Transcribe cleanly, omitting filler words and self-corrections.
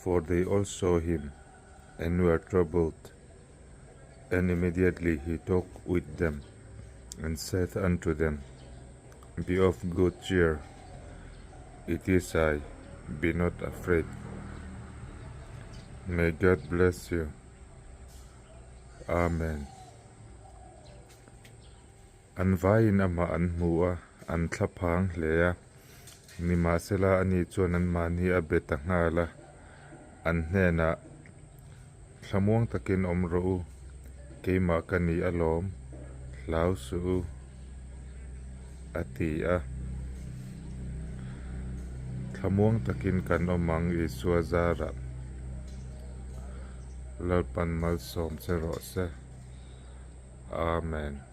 For they all saw him and were troubled. And immediately he talked with them and said unto them, Be of good cheer, it is I, be not afraid. May God bless you. Amen. An vaiin amah an hmu a, an thlaphang hle a. Nimahsela ani chuan anmahni a be ta nghal a, an hnenah, Thlamuang takin awm rawh u, keimah ka ni alawm, hlau suh u, a ti a. Thlamuang takin kan awm ang Isua zarah Lalpan malsawm che rawh se. Amen.